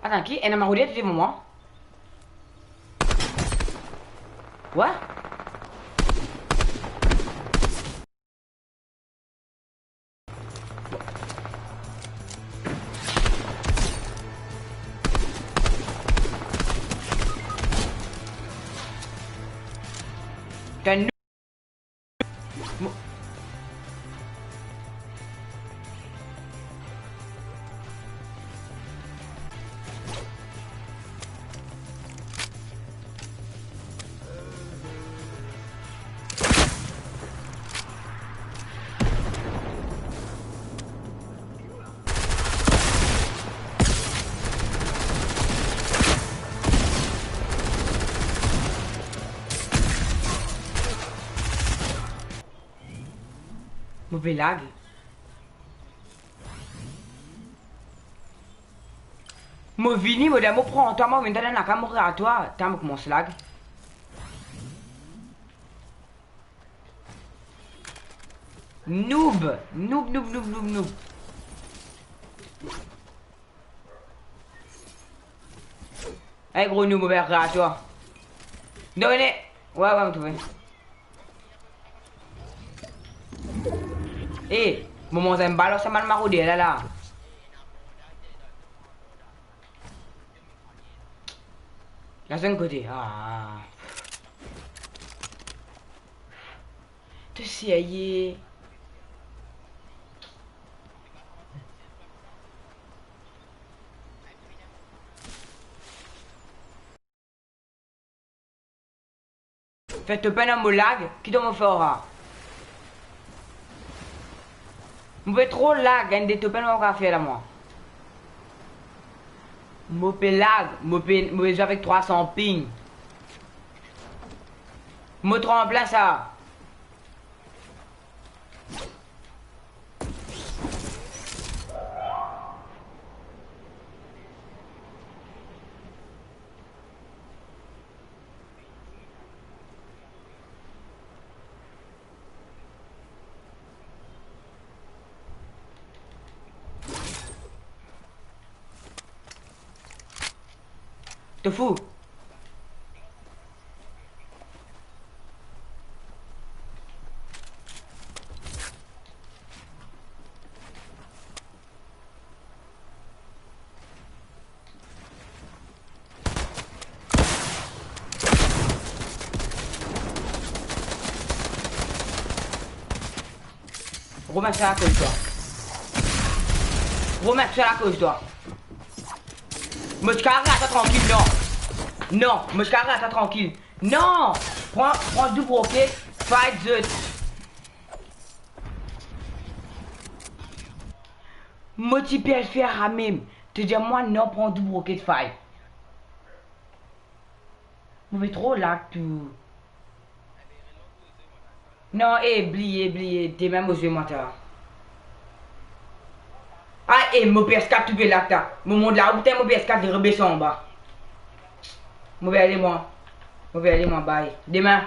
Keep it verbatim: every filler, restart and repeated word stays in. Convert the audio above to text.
Atann, ki ena maroder devan mwa? Wa? Kan nou Mo, mo pe lag. Mo vini, mo dir mo pran twa, mo vinn dan lakaz, mo raz twa, ta mo koumans lag. Noob, noob, noob, noob, noob, noob. Ey, gro noob, mo pe raz twa. Non, vini. Wa, wa, mo trouve. Eh, mo manz enn bal ar sa bann maroder la, la. Las enn kote. Ah. To serye? Fer topen ar mo lag, ki to mo fer la? Mo pe tro lag, enn de topen mo kapav fer la mwa. Mo pe lag, mo pe, mo pe zwe avek trwa san ping. Mo tro anplin sa. To fou? Remet sa lakoz twa. Remet sa lakoz twa. Mo ti kapav raz twa trankil, non. Non, mo ti kapav raz twa trankil. Non! Pran, pran doub roket, fight zot. Mo ti pe al fer sa mem. To dir mwa non, pran doub roket, fight. Mo pe tro lag tou. Non, eh, bliye, bliye, demin mo zwe mwa ta. Ah, eh, mo P S kat tou pe lag ta. Mo mont la, ou putain, mo P S kat li rebes anba. Mo pe ale mwa. Mo pe ale mwa, bye. Demin.